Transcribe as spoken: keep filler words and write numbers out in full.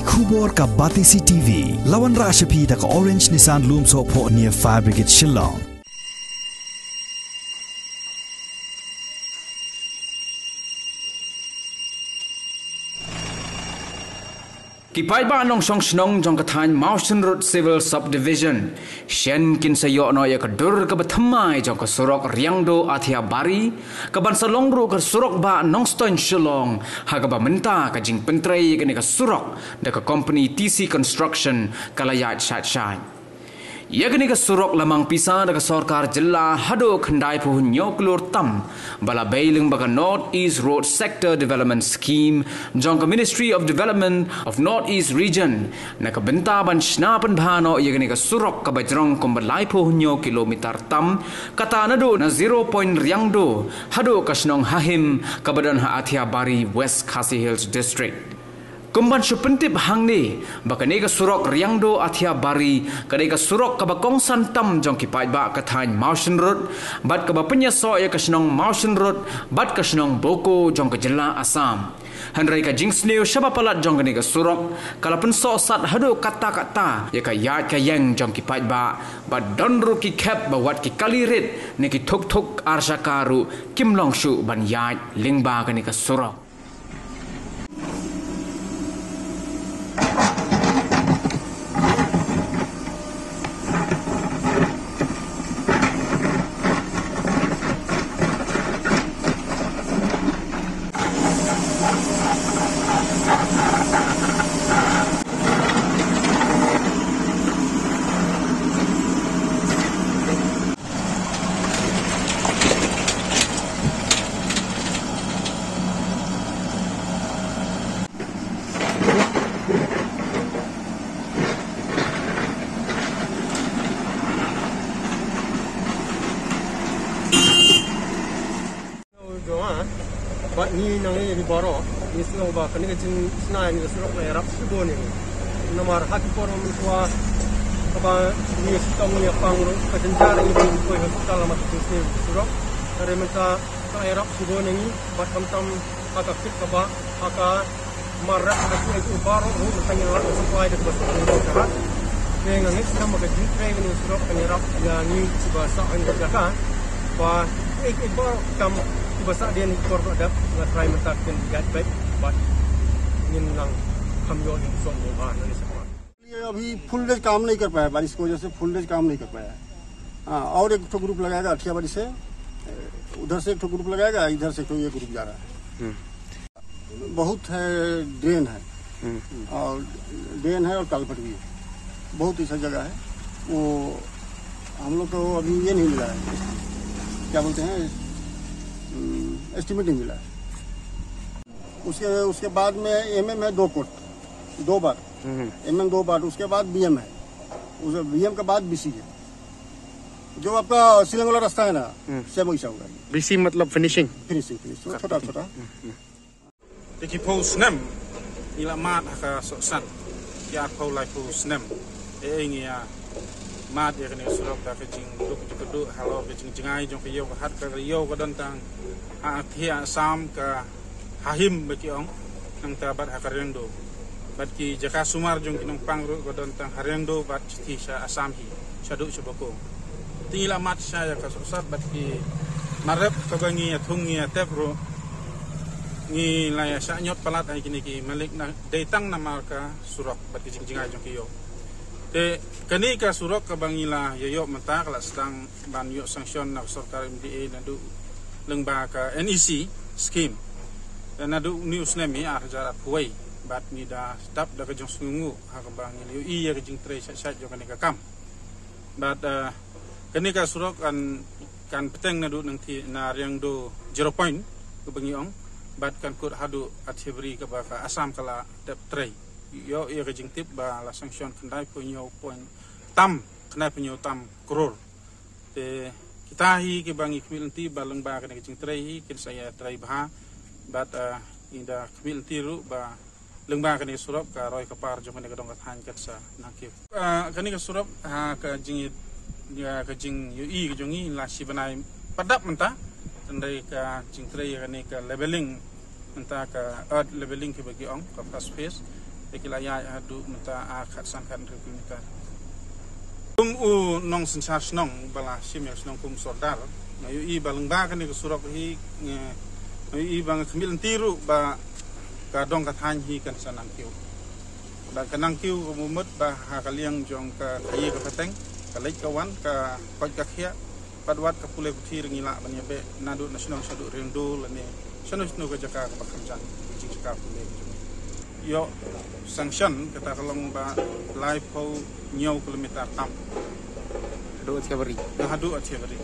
Khubor ka Batesi T V, la wanrah sha phi da ka Orange Nissan Lumsohphoh near Fire Brigade Shillong. Ki paidbah nongshong shnong jong ka thaiñ Mawshynrut Civil Subdivision shen kin sa ïoh noh ïa ka dur kaba thymmai jong ka surok Riangdo Athiabari, kaban sa long ruh ka surok bah Nongstoiñ Shillong, ha kaba mynta ka jingpyntrei ïa kane ka surok da ka kompani T C Construction ka la ïaid shait shait. Ïa kane ka surok la mang pisa da ka sorkar jylla haduh khyndaiphew hynñiew klur tam, ba la bei lyngba ka North East Road Sector Development Scheme jong ka Ministry of Development of North East Region, na ka bynta ban shna pynbha noh ïa kane ka surok kaba jrong kumba laiphew hynñiew kilometer tam, kata naduh na zero point Riangdo haduh ka shnong Hahim kaba don ha Athiabari, West Khasi Hills District. Kumban shu pyntip hangne ba kane ka surok Riangdo Athiabari ka dei ka surok kaba kongsan tam jong ki paidbah ka thaiñ Mawshynrut, bad kaba pynïasoh ïa ka shnong Mawshynrut bad ka shnong Bokajan jong ka jylla Assam. Hynrei ka jingsniew shaba palat jong kane ka surok ka la pynsohsat haduh katta katta ïa ka ïaid ka ïeng jong ki paidbah, bad don ruh ki khep ba wat ki kali rit ne ki thuk thuk ar shaka ruh kim long shuh ban ïaid lyngba kane ka surok. Bad ngi nangne ngi baroh ngi sngew ba kane ka jingshna ïa ngi ka surok la ïarap shibun ïa ngi. Namar ha ki por mynta kaba ngi sdang ïa pang ruh ka jynjar ïa ngi ba ngi poi hospital namar ka jingsniew ka surok. Hynrei mynta ka la ïarap shibun ïa ngi bad khamtam ha ka kit kaba ha ka mar rep ha ka kiei kiei baroh ruh mynta ngi la supply da kaba suk ka jaka. Te nga ngeit skhem ba ka jingtrei kane ka surok kan ïarap ïa ngi kiba sah ha kane ka jaka. Ba kiei kiei baroh kam kiba sah dien ha ki por ba la dep nga trai mynta kin ïaid beit bad ngin nang kham ïoh ïa ka song ba nangne shakhmat. ये अभी फुल डेज काम नहीं कर पाया, बारिश की वजह से फुल डेज काम नहीं कर पाया। हाँ, और एक ठो ग्रुप लगाएगा अठियाबाड़ी से, ए, उधर से एक ठो ग्रुप लगाएगा, इधर से एक ठो ये ग्रुप जा रहा है। हम्म। बहुत है, ड्रेन है। हम्म। और ड्रेन है और कल्वर्ट भी है, बहुत ऐसा जगह है। वो हम लोग को अभी ये नहीं मिला है, क्या बोलते हैं, हम्म, एस्टिमेट नहीं मिला है। उसके, उसके बाद में एमएम है दो कोट, दो बार। हम्म। एमएम दो बार, उसके बाद बीएम है, उस बीएम के बाद बीसी है। जो आपका सीलिंग वाला रास्ता है ना, हम्म। सेम वैसा होगा। बीसी मतलब फिनिशिंग? फिनिशिंग, फिनिशिंग, छोटा, छोटा। हम्म, हम्म। Te ki phew snem ngi la mad ha ka sohsat, ki arphew laiphew snem. E, ngi ïa mad ïa kane ka surok da ka jingduk jingkyrduh halor ka jingjngai jong ka ïew ka hat, ka ïew ka don tang ha Athia Assam, ka Hahim ba ki ong, nangta bad ha ka Riangdo. Bad ki jaka sumar jong ki nongpang ruh ka don tang ha Riangdo bad sha Assam hi, shaduh sha Bokajan. Te ngi la mad shisha ïa ka sohsat bad ki mar rep kaba ngi ïa thung ngi ïa tep ruh, ngi la ïa shah ñiot palat ha kine ki malik na dei tang namar ka surok bad ki jingjngai jong ki ïew. Te kane ka surok kaba ngi la ïa ïoh mynta ka la sdang ban ïoh sanction na ka sorkar MDA naduh lyngba ka NEC scheme. Te naduh une u snem hi ar hajar arphew wei bad ngi da dap da ka jingsngewnguh ha kaba ngi la ïohi ïa ka jingtrei shait shait jong kane ka kam. Bad, eh, kane ka surok kan, kan bteng naduh nangthie na Riangdo zero point kaba ngi ong, bad kan kut haduh Athiabari kaba ka Assam ka la tep trei. Ïoh ïa ka jingtip ba la sanction khyndaiphew hynñiew point tam, khyndaiphew hynñiew tam klur. Te kita hi kiba ngi khmih lynti ba lyngba kane ka jingtrei hi kin sa ïa trei bha. Bad, eh, ngi da khmih lynti ruh ba lyngba kane ka surok ka roi ka par jong kane ka dong ka thaiñ kan sa nang kiew. Eh, kane ka surok ha ka jing, ïa ka jingïohi ka jong ngi la shi bnai pat dap mynta. Hynrei ka jingtrei ïa kane ka leveling mynta, ka earth leveling kiba ki ong, ka first phase. Te ki la ïaid haduh mynta ar khat san khat hynriew kilometer. Kum u nongsynshar shnong ba la shim ïa ka shnong kum sordar, nga ïohi ba lyngba kane ka surok hi, nga ïohi ba nga khmih lynti ruh ba ka dong ka thaiñ hi kan sa nang kiew. Ba ka nang kiew ka mut ba ha ka liang jong ka khaïi ka pateng, ka leit ka wan, ka koit ka khiah, bad wat ka pule puthi ruh ngi lah ban ïabeh naduh na shnong shaduh Riangdo lane shano shano ka jaka kaba kham jan, ka jingjaka pule ka jong ngi. Ïoh sanction kata ka long ba laiphew hynñiew kilometer tam. Haduh Thiabari. Haduh Thiabari.